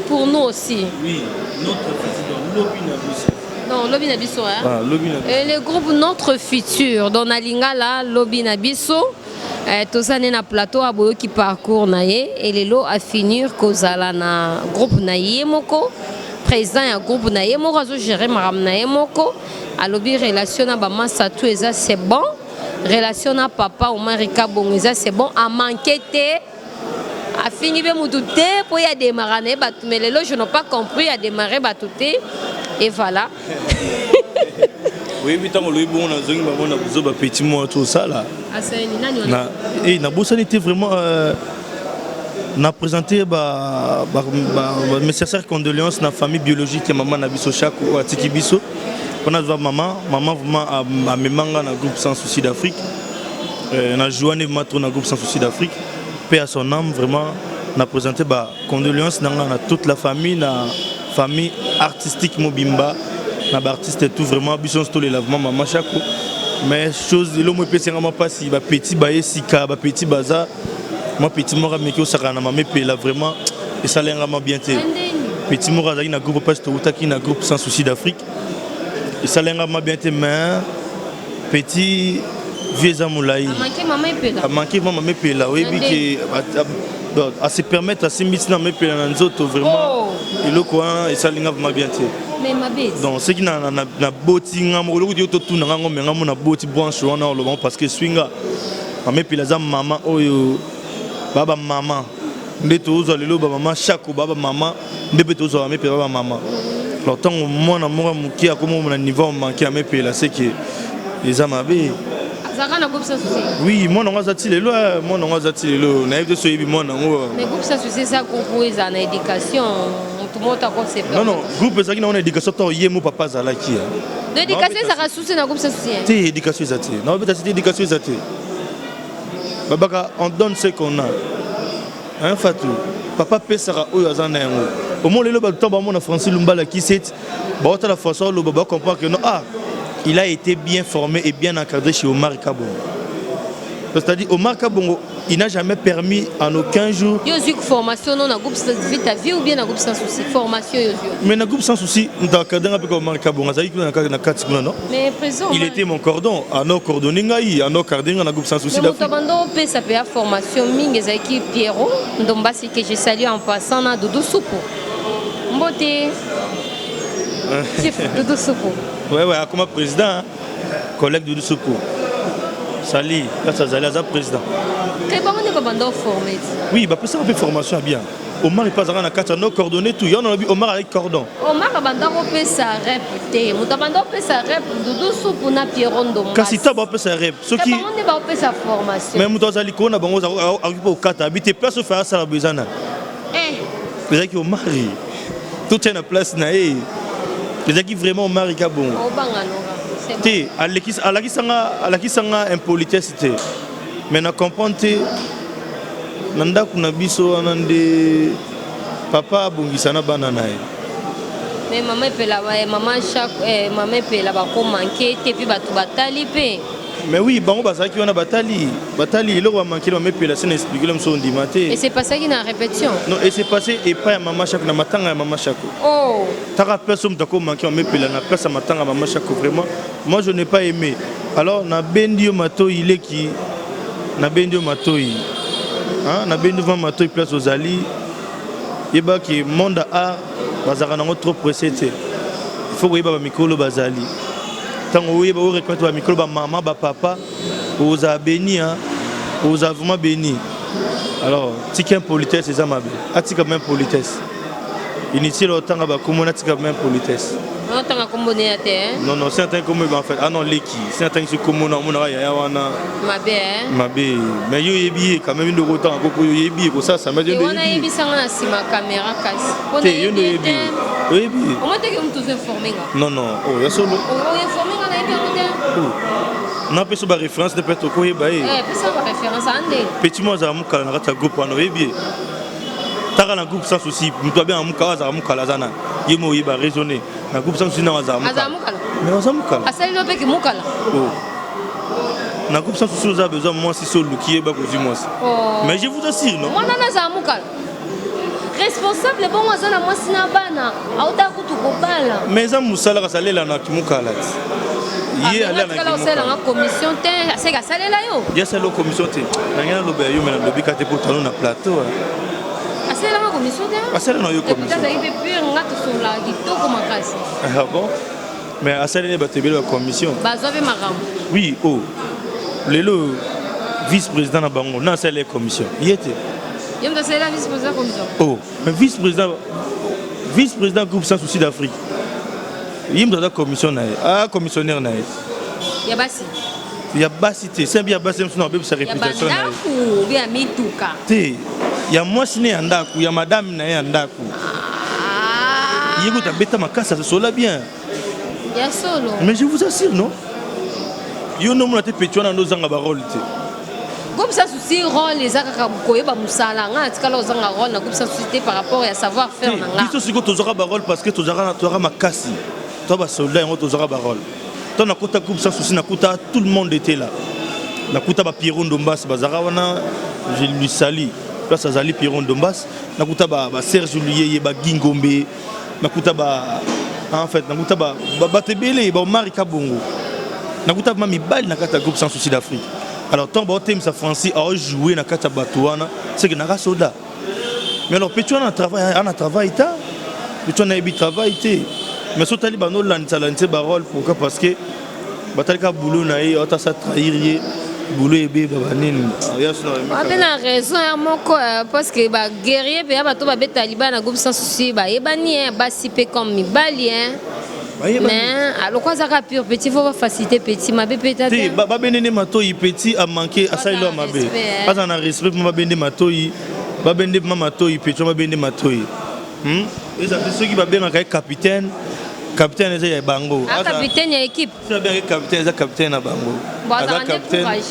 S1: pour nous aussi.
S2: Oui, notre futur, lobi na biso.
S1: Non, lobi na biso, hein.
S2: Ah, lobi na biso.
S1: Et le groupe Notre Futur, dans na lingala, lobi na biso. Toza ne na plateau aboyoki parcours na ye et lelo a finir kozala na groupe na ye moko, président ya groupe na ye moko, azogérer makambo na ye moko. Alobi relation na bamasa tout eza c'est bon, relation na papa Omar Kabongo eza c'est bon, amanke te, afingi mpe mutu te mpo ye adémarra na ye bato, mais lelo je n'ai pas compris, adémarre bato te et voilà.
S2: Oyebi ntango olobi bongo, nazongi bango na bozo bapetit mwa tosala.
S1: Asali nani wana?
S2: Na nabosani te vraiment, na présenté ba mes sincères condoléances na famille biologique ya mama na biso Chako oyo atiki biso mpona azwa mama. Mama vraiment amemanga na groupe Sans Souci d'Afrique, na joine vraiment trop na groupe Sans Souci d'Afrique, paix à son âme. Vraiment na présenté ba condoléances na nga na toute la famille, na famille artistique mobimba, na baartiste et tout. Vraiment biso nyonso tolela vraiment mama Chako. Mais chose eloko epesi nga mwa mpasi, bapetit baye sika, bapetit baza mwa petit moko ameki osakana na mama Epela, vraiment esala nga mwa bien te. Petit moko azalaki na groupe mpasi toutaki na groupe Sans Souci d'Afrique, esala nga mwa bien te, mais petit vie eza molai.
S1: Amanke mama Epela.
S2: Amanke vraiment mama Epela. Oyebi ke ase permettre asimbi ntina mama Epela na nzoto, vraiment eloko wana esali nga vraiment bien te.
S1: Mais mabe.
S2: Donc soki naboti nga moko eloko yo totuna nga ngo, me nga mo naboti branche wana olobango parce que eswi nga. Mama Epela aza mama oyo baa bamama nde tozwa lelo, bamama Chako baa bamama nde mpe tozwa mama Epela baa bamama. Alors ntango mwana moko ya moke akomi na niveau manke ya Epela, seke eza mabe.
S1: Azalaka na groupe Sans Souci?
S2: Oui, mwana yango aza ti lelo, mwana yango aza ti lelo. Nayebi te so oyebi mwana yango.
S1: Mais groupe Sans Souci eza groupe oyo ezala na éducation, motu moko akose.
S2: Non, groupe ezalaki nango na éducation ntango ye mo papa azalaki.
S1: Donc éducation ezalaka souci na groupe Sans Souci?
S2: Te, éducation eza te, naobeta te, éducation eza te. Babaka on donne ce qu'on a, hein. Fatou, papa apesaka oyo aza na yango. Omona lelo bato ntango bamona Francis Lumbala Kiset, baotala François oloba, bacomprendre que non, ah, il a été bien formé et bien encadré chez Omar Kabongo. C'est-à-dire Omar Kabongo, il n'a jamais permis en aucun jour.
S1: Yo ozwi formation no na groupe Vita Vie ou bien na groupe Sans Souci? Formation yo ozwi.
S2: Mais na groupe Sans Souci, ndakadanga mpe Omar Kabongo azalaki kuna na kati kuna, non?
S1: Mais président
S2: Il était mon cordon, ano coordonné ngai, ano cardé na groupe Sans Souci.
S1: Mais moto bando opesa mpe ya formation mingi ezalaki Pierrot Ndombasi, que je salue en passant, na Doudou Supu. Mbote. Chef Doudou Supu.
S2: Ouais, akoma président, hein. Collègue Doudou Supu. Sali, place azali aza président.
S1: Te, bango nde babanda oforme.
S2: Oui, bapesaka mpe formation ya bien. Omar epe azalaka na kati ya no coordonné tout. Yo nalobi Omar azalaki cordon.
S1: Omar abanda kopesa rep te. Moto abanda kopesa rep, Dudu Supu na Pierrot Ndombasi.
S2: Kasi ta bapesa rep soki
S1: bango nde baopesa formation.
S2: Mais moto azali likolo na bango akoki mpe kokata abi te place oyo asala boye eza na ezalaki Omari. Totia na place na ye, ezalaki vraiment Omari Kabongo.
S1: Obanga noka.
S2: Te, alakisanga impolitesse te, mais na comprendre te na ndako na biso wana nde papa abongisa na bana na ye.
S1: Mais mama Epela, mama chaque mama Epela bakomanke te, mpe bato batali mpe.
S2: Mais oui, bango bazalaki wana, batali, batali eloko bamankeli mama Epela. Se na expliquer moso ondima te.
S1: Et c'est passaki na répétition?
S2: Non, et c'est passé epai ya mama Chako, na matanga ya mama Chako.
S1: Oh.
S2: Taka place oyo moto akomanke mama Epela na place ya matanga ya mama Chako, vraiment moi je n'ai pas aimé. Alors nabendi yo matoi, leki, nabendi yo matoi, nabendi vraiment matoi. Place ozali, yebaki monde art bazalaka nango trop pressé te. Il faut koyeba bamikolo bazali. Ntango oyeba oreconnaître bamikolo, bamama, bapapa, ozala béni, ozala vraiment béni. Alors tika impolitesse, eza mabe. Atika même politesse inutile. Otanga bakombo, natika même politesse.
S1: Otanga kombo ne ya te.
S2: Non, non, si atangi kombo, en fait, ah non, leki, si atangi so kombo na omonaka yaya wana.
S1: Mabe.
S2: Mabe. Mais yo oyebi ye quand même, ndoko otanga koko, yo oyebi ye kosala
S1: ma wana yebisanga na nsima caméra kasi.
S2: Te, yo nde oyebi, oyebi.
S1: Omoi teke moto ozo informe nga.
S2: Non, non, oh, ya solo.
S1: Oinforme nga, nayebi yango te.
S2: Napesa baréférence te, peut-être okoyeba ye.
S1: Pesa baréférence ande.
S2: Petit mo azala mokala na kati ya groupe wana, oyebi ye. Taka na groupe Sans Souci, moto abengaka mokala, azala mokala, aza na ye mo oyeba raisonner na groupe Sans Souci nango azala.
S1: Azala mokala.
S2: Mais aza mokala.
S1: Asaleli opeki mokala.
S2: Oh. Na groupe Sans Souci oza besoin mwasi, so oluki ye, bakozwi mwasi. Mais je vous assure, non.
S1: Mwana nazala mokala responsable bongo, aza na mwasi na bana, autaka kutu kobala.
S2: Mais eza mosala, kasi alelanaki mokala ti ye.
S1: Atikala osalelanga commission te, aseki asalela yo.
S2: Ye asala commission te. Nange naloba ya yo, me nalobi ka te po tano na plateau.
S1: Asalelanga commission te.
S2: Asala na yo commission.
S1: Azalaki mpe pure, nga tosololaka kitoko makasi.
S2: Ah bon, mais asaleli bato ebele ba commission.
S1: Bazwa mpe makambo.
S2: Oui, oh, lelo vice président na bango na asala ye commission, ye te.
S1: Ye moto asalela vice président commission?
S2: Oh, mais vice président groupe Sans Souci d'Afrique, ye moto aza commission na ye, a commissionnaire na ye.
S1: Ya basi?
S2: Ya basi te, sembi ya basi mosu na babebisa réputation na ye.
S1: Bandako be ya mituka?
S2: Te, ya mwasi ne ya ndako, ya madame na ye ya ndako. Ye kuta abeta makasi, asola bien.
S1: Ya solo?
S2: Mais je vous assure, non, yo ndomona te, petit wana nde ozanga barole te.
S1: Groupe Sans Souci, rôle eza kaka koyeba mosala. Nga natikala ozanga rôle na groupe Sans Souci te par rapport ya savoir faire na nga.
S2: Biso sikoyo tozwaka barole parce que tozalaka makasi to basoldat, yango tozwaka barole. To nakota groupe Sans Souci, nakuta tout le monde était là. Nakuta bapierrot Ndombas bazalaka wana, je lui sali place azali, Pierrot Ndombas. Nakuta baserge Luyeye, bagingombe, nakuta ba, en fait nakuta bato ebele, baomari Kabongo, nakuta ma mibali na kati ya groupe Sans Souci d'Afrique. Alors ntango baotemisa Francis aojoue na kati ya bato wana, c'est que naka soda. Mais alors petit wana travail, ana travail ta, petit wana ayebi travail te. Mais so otali bando olandisa landisa barole, pourquoi? Parce que batali kaka boulot na ye, otasa trahir ye, boulot ebeba banini.
S1: Ape na raison ya moko, parce que baguerrier mpe ya bato babeta libala na groupe Sans Souci bayebani, basi mpe comme mibali. Mais aloko azaka pur petit, faut bafacilité petit, mabe mpe
S2: ta te. Babendende matoi, petit amanke, asaleli wa mabe, aza na respect mpo babende matoi, babende ma matoi, petit babende matoi. Eza te soki babengaka ye capitaine, capitaine eza ya bango.
S1: Capitaine ya équipe.
S2: Soki babengaka capitaine, eza capitaine na bango.
S1: Aza capitaine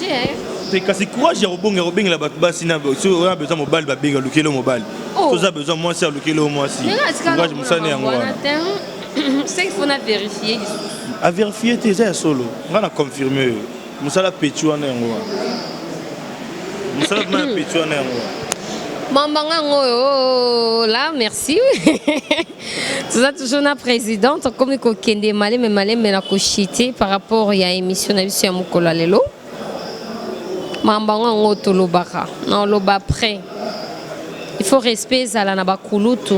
S2: te, kasi courage ya kobonga, kobengela bato basi na soki oza besoin mobali, babenga, alukeli mobali. Soki oza besoin mwasi, alukeli mwasi. Courage, mosani yango wana.
S1: C'est qu'il faut na vérifier.
S2: Avérifie te, eza ya solo. Nga na confirme oyo mosala petit wana, yango wana. Mosala vraiment ya petit wana yango.
S1: Mambanga yango oyo là, merci. Toza toujours na président, tokomi kokende maleme maleme na koshite par rapport ya émission na biso ya mokolo ya lelo. Mambango yango tolobaka na oloba après. Il faut respect ezala na bakulutu.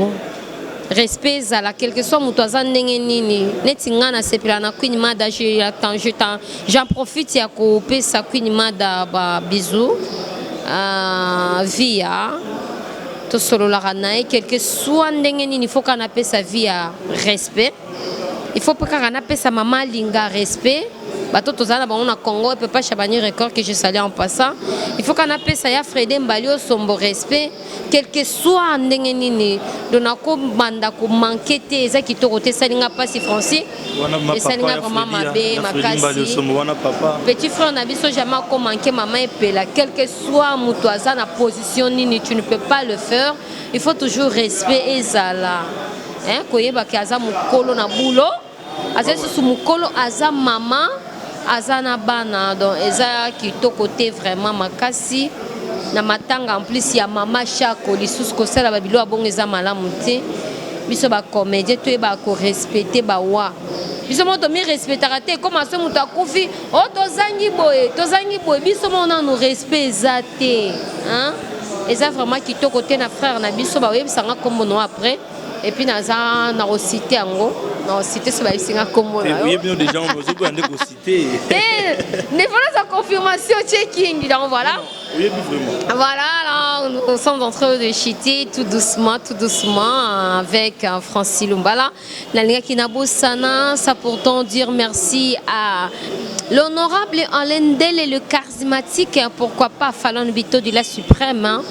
S1: Respect ezala quelque soit moto aza ndenge nini. Neti nga nasepela na Queen Mada, je attends, je j'en profite ya kopesa Queen Mada ba bisous. Via tosololaka na ye quelque soit ndenge nini, il faut kaka napesa vie ya respect. Il faut mpe kaka napesa mama alinga respect. Bato tozala na bango na Congo, Papa Chabani Record que je salue en passant. Il faut kaka napesa ya Frede Mbali Osombo respect quelque soit ndenge nini. Donc nakobanda komanke te, eza kitoko te, esalinga mpasi Francis, esalinga vraiment mabe makasi. Petit frère na biso jamais akomanke mama Epela, quelque soit moto aza na position nini, tu ne peux pas le faire. Il faut toujours respect ezala, hein, koyebaki aza mokolo na bulo, aza lisusu mokolo, aza mama, aza na bana. Donc eza kitoko te vraiment makasi na matanga en plus ya mama Chako lisusu kosala babilo ya bongo eza malamu te. Biso bacomédien toyebaka korespecte bawa, biso moko tomirespectaka te. Koma so moto akufi o tozangi boye, tozangi boye, biso moko nanu respect eza te, hein? Eza vraiment kitoko te na frère na biso. Baoyebisanga nkombo no après et puis naza na kocite yango, na kocite so bayebisinga nkombo na yo.
S2: Oyebi déjà, ozokoya nde kocite.
S1: Ne voilà sa confirmation checking. Donc voilà.
S2: Oyebi vraiment.
S1: Voilà, là, nous sommes en train de chuter tout doucement, tout doucement avec Francis Lumbala. Nalingaki nabosana, ça pourtant dire merci à l'honorable Alain Dele, le charismatique, pourquoi pas Fallon Bito de la Suprême, hein,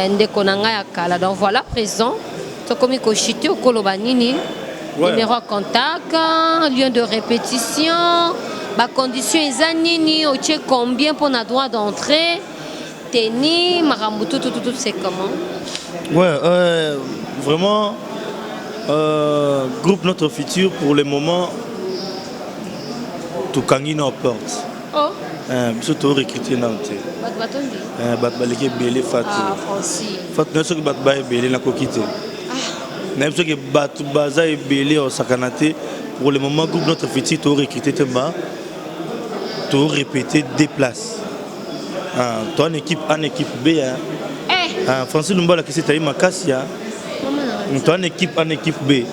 S1: ndeko na ngai ya kala. Donc voilà, présent. Tokomi kochite, okoloba nini? Numéro ya contact, lieu de répétition, bacondition eza nini, otie combien mpona droit d'entrée, teni makambo tout, tout, tout, tout, c'est comment?
S2: Ouais, vraiment, groupe Notre Futur, pour le moment, tokangi na porte.
S1: Oh.
S2: Biso torecrute nano te.
S1: Bato batondi.
S2: Bato baleki ebele, Fatu.
S1: Ah, Francis.
S2: Fatu, nayebi soki bato baya ebele, nakoki te. Nayebi soki bato baza ebele, osakana te. Pour le moment, groupe Notre Futur torecrute te, ma torépété deux places. Ah, to en équipe A, en équipe B, hein.
S1: Eh.
S2: Ah, Francis Lumbala kisi tayi makasi ya. To en équipe A, en équipe B.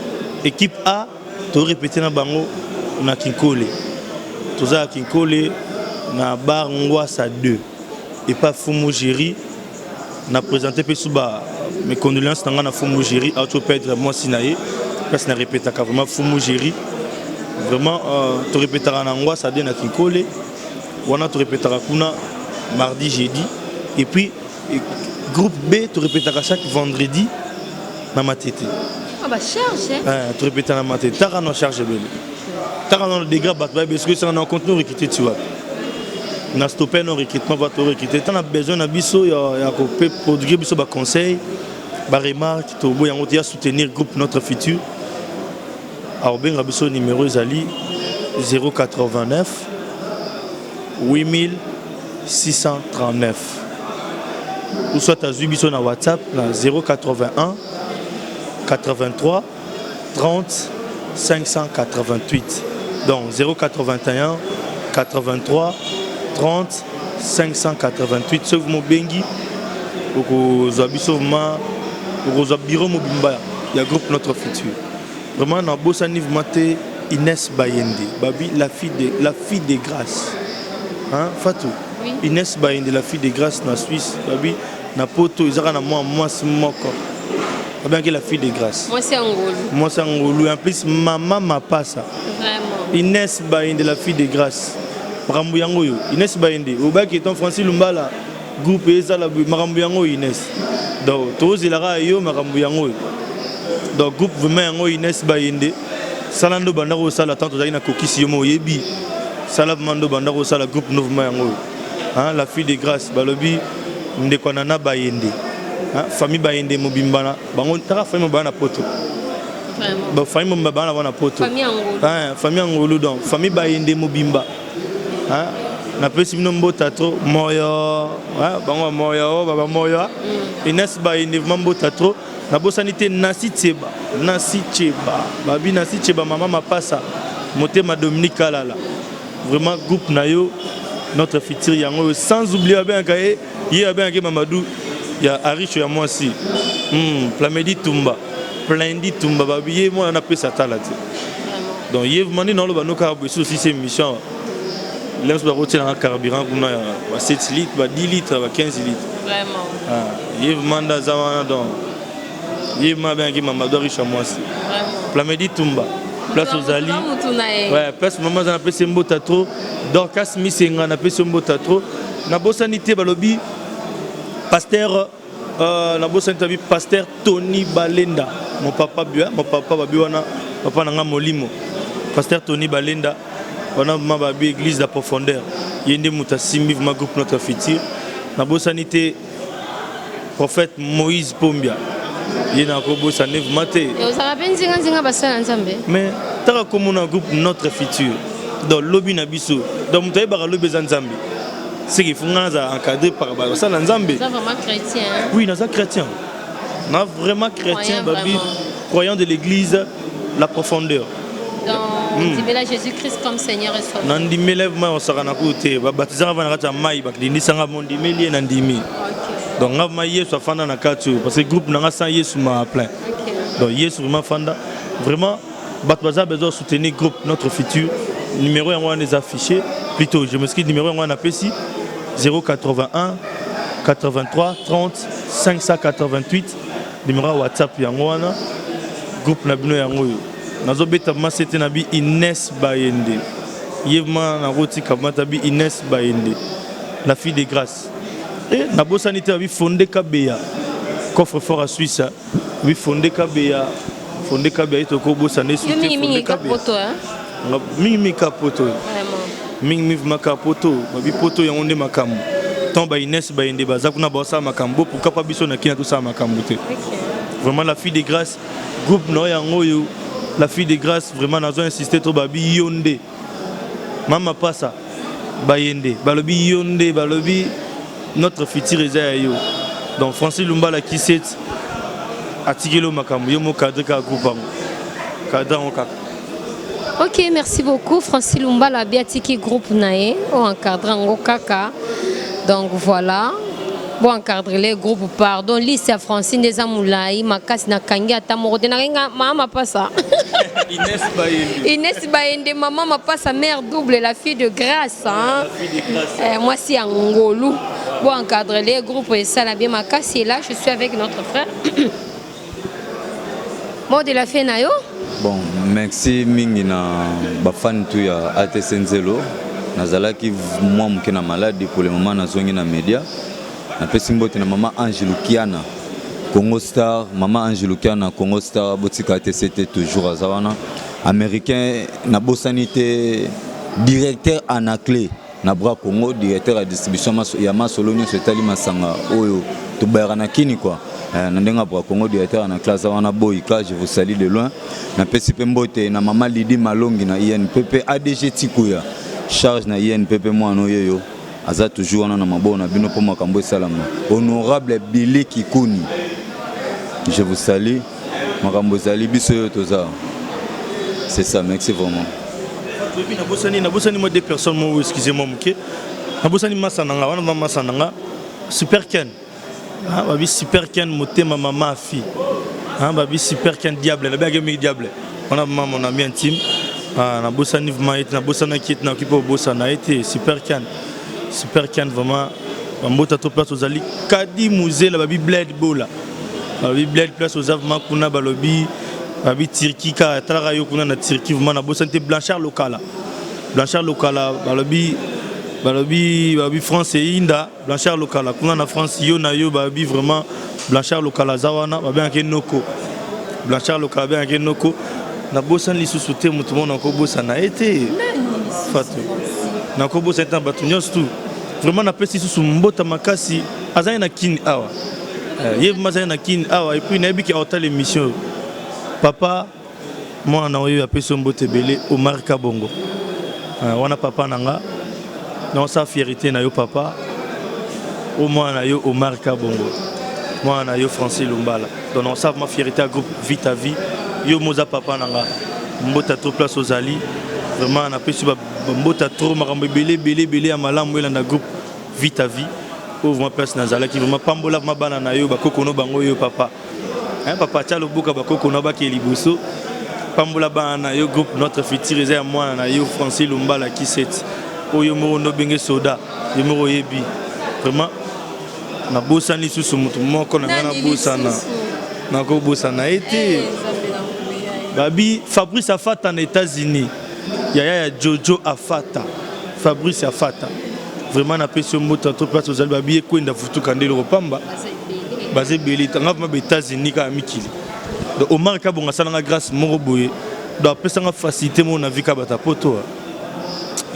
S2: Équipe A torépété na bango na Kinkole. Toza ya Kinkole na bar Ngwasa 2 epa Fumu Géri. Na présente mpe su ba mes condoléances na ngai na Fumu Géri, auti operdre mwasi na ye. Place na répétaka vraiment, Fumu Géri, vraiment, torépétaka na Ngwasa 2 na Kinkole wana, torépétaka kuna mardi, jeudi. Et puis groupe B torépétaka chaque vendredi na Matete.
S1: Ah, bah charge, hein?
S2: Torépétaka na Matete. Taka na charge ebele, taka na degré bato bayebi soki esanga na continue recruter ti wapi. Na stoppe no recrutement, va torecrute ntan na besoin na biso ya kope produire biso baconseil, baremarque, toboya yango te. Ya soutenir groupe Notre Futur, akobenga biso, numéro ezali 089 8639, ou soit azwi biso na WhatsApp na 081 83 30 588. Donc 081 83 30 588. Soki mobengi, okozwa biso vraiment, okozwa bureau mobimba ya groupe Notre Futur. Vraiment, nabosani vraiment te Inès Bayende, babi la fille de Grâce, hein, Fatou?
S1: Oui.
S2: Inès Bayende, la fille de Grâce na Suisse, babi na poto ezaka na mwa mwasi moko babengaki la fille de Grâce.
S1: Mwasi ya ngolu.
S2: Mwasi ya ngolu, en plus mama mapasa.
S1: Vraiment.
S2: Inès Bayende, la fille de Grâce, makambo yango oyo. Inès Bayende, obaki eton Francis Lumbala, groupe ezala boye, makambo yango oyo. Inès, donc tozelaka yo, makambo yango oyo. Donc groupe vraiment yango, Inès Bayende, sala ndo banda kosala tant tozalaki na kokisi yo mo oyebi, sala vraiment ndo banda kosala groupe no vraiment yango oyo. Hein, la fille de Grâce, balobi ndeko na na Bayende, hein, famille Bayende mobimba na bango, taka famille mobimba na poto.
S1: Vraiment.
S2: Ba famille mobimba bana bana poto.
S1: Famille ya ngolu.
S2: Hein, famille ya ngolu, donc famille Bayende mobimba, hein. Napesi bino mbota trop moyo, bango moyo, baba moyo. Ines Bayende vraiment mbota trop. Nabosani te Nasi Tseba, Nasi Tseba, babi Nasi Tseba mama mapasa, motema Dominique Kalala. Vraiment groupe na yo notre futur yango sans oublier babengaka ye ye babengaka ye Mamadou ya Aricho ya mwasi. Plamedi Tumba, Plendi Tumba babi ye mwana napesa tala te. Donc ye vraiment nde naoloba no kaka boye soki osisi émission lemso bakotielanga carburant kuna ya ba 7 litres, ba 10 litres, ba 15 litres.
S1: Vraiment.
S2: Ah, ye vraiment nde aza wana donc ye vraiment abengaki Mamadou Aricho ya mwasi.
S1: Vraiment.
S2: Plamedi Tumba place ozali.
S1: Mutu na ye.
S2: Ouais, place mama aza napesi ye mbota trop. Dorcas Misenga napesi ye mbota trop. Nabosani te balobi pasteur nabosani te balobi pasteur Tony Balenda, mon papa bien, mon papa babi wana papa na nga molimo. Pasteur Tony Balenda wana ma babi église la profondeur. Ye nde moto asimbi vraiment groupe notre futur. Nabosani te prophète Moïse Pombia. Ye na kobosana vraiment te.
S1: Ozalaka mpe nzinga-nzinga basala na Nzambe.
S2: Mais taka komona groupe notre futur. Donc lobi na biso. Donc moto ayebaka lobi eza Nzambe. C'est qu'il faut nga naza encadré par basala Nzambe.
S1: Oza vraiment chrétien. Hein?
S2: Oui, naza chrétien. Na vraiment chrétien,
S1: Croyant,
S2: babi,
S1: vraiment.
S2: Croyant de l'église la profondeur.
S1: Donc, ondimela Jésus-Christ comme Seigneur et Sauveur.
S2: Nandimela vraiment osaka na kutu te. Babatizanga vana kati ya mai, bakindisanga mondimeli ye nandimi. Donc nga vraiment Yesu afanda na kati oyo parce que groupe nanga sans Yesu ma plein. Donc Yesu vraiment fanda vraiment bato baza besoin de soutenir groupe notre futur. Numéro yango wana eza affiché. Plutôt je m'excuse, numéro yango wana napesi 081 83 30 588, numéro ya WhatsApp yango wana. Groupe na bino yango oyo nazobeta masete na bi Ines Bayende. Ye ma nakotika mata bi Ines Bayende, la fille de grâce. Et nabosani te babi Fonde Kabeya, coffre fort à Suisse. Bi Fonde Kabeya, Fonde Kabeya ye tokobosana
S1: Yo mingi mingi ka poto, hein?
S2: Mingi mingi ka poto.
S1: Vraiment.
S2: Mingi mingi vraiment ka poto. Babi poto yango nde makambo. Tant ba Ines Bayende baza kuna basala makambo, pourquoi pas biso na kina tosala makambo te. Vraiment la fille de grâce, groupe na yango oyo la fille de grâce vraiment nazo insister trop babi yonde. Mama pasa Bayende balobi yonde balobi notre futur eza ya yo. Donc Francis Lumbala Kiset atikeli yo makambo yo mo cadre kaka groupe yango. Cadre yango kaka.
S1: Ok, merci beaucoup Francis Lumbala biatiki groupe na ye o encadre yango kaka. Donc voilà. Bon encadrer les groupes, pardon, liste ya Francine eza molai makasi nakangi ata moko te nakangi nga mama mapasa.
S2: Inès Bayende.
S1: Inès Bayende, maman mapasa, mère double, la fille de grâce, hein.
S2: La fille de grâce.
S1: Moi si Angolu. Bon encadrer les groupes et ça la bien makasi. Et là je suis avec notre frère. Mot de la fin na yo.
S4: Bon, merci mingi na ba fan tout ya ATC Nzelo. Nazalaki mwa moke na malade pour le moment nazongi na média. Napesi mbote na mama Ange Lukiana Congo Star, mama Ange Lukiana Congo Star botika ATC te toujours aza wana. Américain nabosani te directeur Anaclé na Bra Congo, directeur ya distribution ya masolo nyonso etali masanga oyo tobayaka na kini quoi. Na ndenge ya Bra Congo directeur Anaclé aza wana boyika, je vous salue de loin. Napesi pe mbote na mama Lydie Malongi na INPP ADG Tikuya charge na INPP mwana oyo yo aza toujours wana na maboko na bino po makambo esalama. Honorable Billy Kikuni, je vous salue. Makambo ezali biso yo toza. C'est ça, merci vraiment.
S2: Toyebi nabosani nabosani moi deux personnes moi, excusez-moi moke. Nabosani masa nanga wana mama masa nanga Super Ken. Ah babi Super Ken motema mama afi. Ah babi Super Ken diable na baki mi diable. Wana mama mon ami intime. Ah nabosani vraiment ete nabosanaki ete nakoki mpe kobosana ete Super Ken. Super Ken vraiment bambota to place ozali Kadi Muzela babi Bled Bola. Babi Bled place oza vraiment kuna balobi babi Turquie kaka talaka yo kuna na Turquie vraiment nabosani te Blanchard Lokala. Blanchard Lokala balobi balobi babi France eyinda Blanchard Lokala kuna na France yo na yo babi vraiment Blanchard Lokala aza wana babengaki noko. Blanchard Lokala babengaki noko. Nabosani lisusu te moto moko nakobosana ye te. Fatou. Nakobosana te na bato nyonso tu. Vraiment napesi lisusu mbota makasi azali na Kin awa. Ye vraiment azali na Kin awa et puis nayebi ke aotala émission. Papa mwana na oyo apesi yo mbote ebele Omar Kabongo. Wana papa na nga. Naosala fierté na yo papa, o mwana na yo Omar Kabongo, mwana na yo Francis Lumbala. Donc naosala vraiment fierté ya groupe Vita Vie. Yo moza papa na nga, mbota trop place ozali. Vraiment napesi ba mbota trop, makambo ebele ebele ebele ya malamu elanda groupe Vita Vie. Oyo vraiment place nazalaki, vraiment pambola vraiment bana na yo, bakoko no bango yo papa. Hein, papa tia loboka bakoko na bake liboso. Pambola bana na yo, groupe Notre Futur eza ya mwana na yo Francis Lumbala Kiset. Oyo moko ndo benge soda, yo moko oyebi. Vraiment nabosani lisusu moto moko na ngai nabosana. Nakobosana ye te. Babi Fabrice Afata na États-Unis. Yaya ya Jojo Afata. Fabrice Afata. Vraiment napesi yo mbote trop place ozali, babi ekwenda futuka nde eloko pamba. Baza ebele nga vraiment ba États-Unis kaka mikili. Donc Omar Kabongo asalanga grâce moko boye. Donc apesanga facilité moko na vie kaka bato ya poto.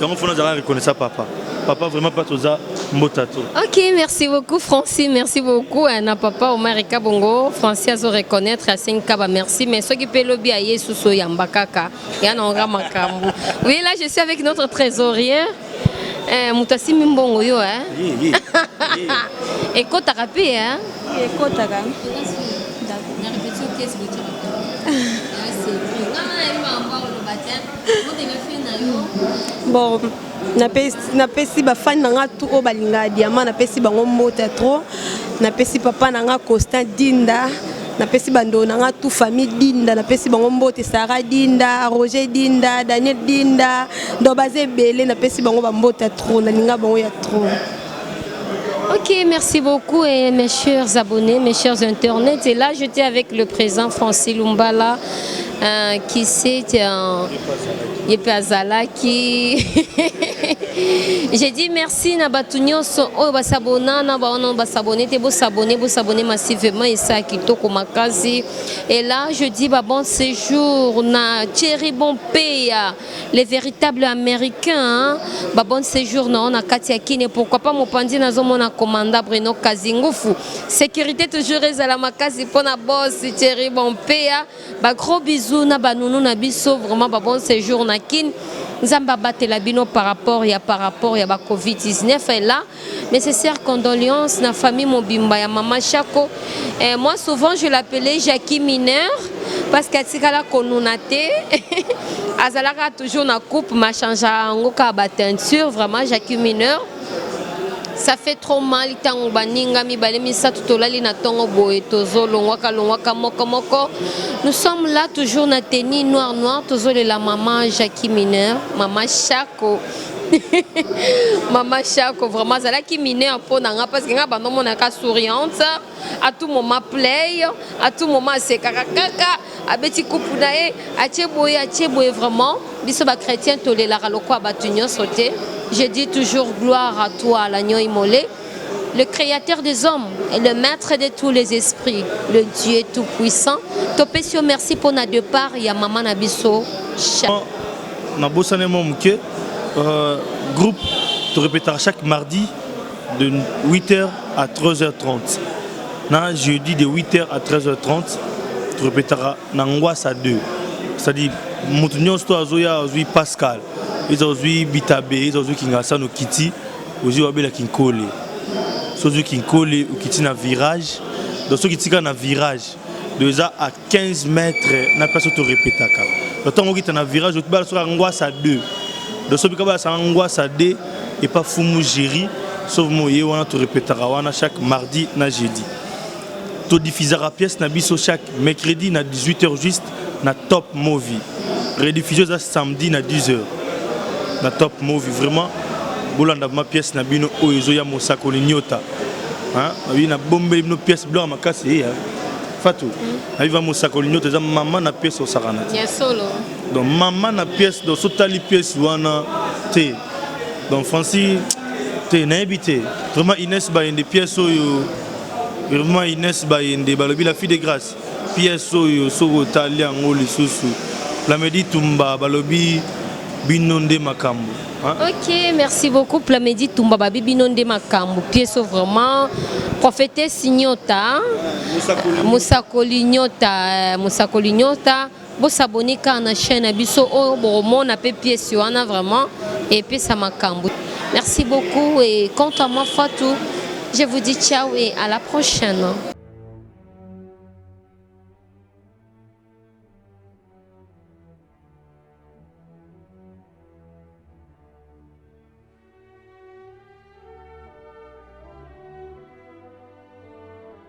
S2: Yango fona azalaka reconnaissant papa. Papa vraiment place oza mbota to.
S1: Ok, merci beaucoup Francis, merci beaucoup na papa Omar Kabongo. Francis azo reconnaître à 5 kaba merci, mais ceux qui pe lobi à Yesu so yamba kaka. Ya na nga makambo. Oui, là je suis avec notre trésorier. Moto asimbi mbongo yo hein. Ekotaka pe hein.
S3: Ekotaka.
S1: Na répétition qu'est-ce que tu
S3: Bon, napesi bafani na nga tu oyo balingaka diamant, napesi bango mbote trop. Napesi papa na nga Constant Dinda, napesi bandeko na nga tu famille Dinda, napesi bango mbote, Sarah Dinda, Roger Dinda, Daniel Dinda, donc baza ebele, napesi bango bambote trop, nalinga bango ya trop.
S1: Ok, merci beaucoup et mes chers abonnés, mes chers internautes. Et là, j'étais avec le président Francis Lumbala, qui c'est qui j'ai dit merci na bato nyonso oyo basabona na baono basabone te, bosabone, bosabone massivement esa kitoko makasi. Et là, je dis bah, bon séjour na Thierry Bompeya, les véritables Américains, hein? Bah, bon séjour na na kati ya Kine, pourquoi pas mopanzi nazomona commandant Bruno Kazingufu. Sécurité toujours ezala makasi pona boss Thierry Bompeya. Ba gros bisous na ba nounou na biso, vraiment ba bon séjour na Kin. Nzambe abatela bino par rapport ya ba Covid-19. Et là, nécessaire condoléances na famille mobimba ya mama Chako. Et moi, souvent je l'appelais Jackie Mineur parce qu'atikala konuna te, azalaka toujours na coupe ma change yango ka ba teinture. Vraiment Jackie Mineur, ça fait trop mal ntango baninga mibale misato tolali na ntongo boye, tozolongwaka longwaka moko moko. Nous sommes là toujours na tenue noir noir, tozolela mama Jackie Mineur, mama Chako, mama Chako. Vraiment azalaki mineur mpo na nga parce que nga bandomonaka souriante à tout moment, play à tout moment, asekaka kaka, abeti kupu na ye, atie boye, atie boye. Vraiment biso bachrétien tolelaka lokola bato nyonso te. Je dis toujours gloire à toi, l'agneau immolé, le créateur des hommes et le maître de tous les esprits, le Dieu tout-puissant. Topesi yo merci mpona départ ya mama na biso.
S2: Nabosani mwa moke, groupe torépétaka chaque mardi de 8h à 13h30 na jeudi de 8h à 13h30. Torépétaka na Ngwasa 2, c'est-à-dire moto nyonso to azoya, azwi Pascal, eza ozwi Bitabe, eza ozwi Kingasano, okiti, ozwi wabela Kinkole. So ozwi Kinkole, okiti na virage. Donc soki tika na virage, donc eza à 15 mètres na place oyo torépétaka. Donc ntango okita na virage, otibala soki Ngwasa 2. Donc soki bika Ngwasa 2 epa Fumu Géri, sauf mo ye wana, torépétaka wana chaque mardi na jeudi. Todiffusaka pièce na biso chaque mercredi na 18h juste na Top Movie. Rediffusion eza samedi na 10h na Top Movie. Vraiment bolanda vraiment pièce na bino oyo ezoya, Mosakoli Nyota. Babi nabombeli bino pièce biloko makasi eya Fatu. Nabi va Mosakoli Nyota eza mama na pièce osakana te.
S1: Ya solo.
S2: Donc mama na pièce, donc sotali pièce wana te. Donc Francis te, nayebi te vraiment. Inès Bayende, pièce oyo vraiment, Inès Bayende balobi la fille de grâce, pièce oyo soki otali yango lisusu. Plamedi Tumba balobi bino nde makambo.
S1: Ok, merci beaucoup Plamedi Tumba, babi bino nde makambo. Pièce vraiment, prophétesse Nyota, Mosakoli Nyota, Mosakoli Nyota. Bosabone kaka na chaîne na biso oyo, bokomona mpe pièce wana vraiment epesa makambo. Merci beaucoup et quant à moi, Fatou, je vous dis ciao et à la prochaine.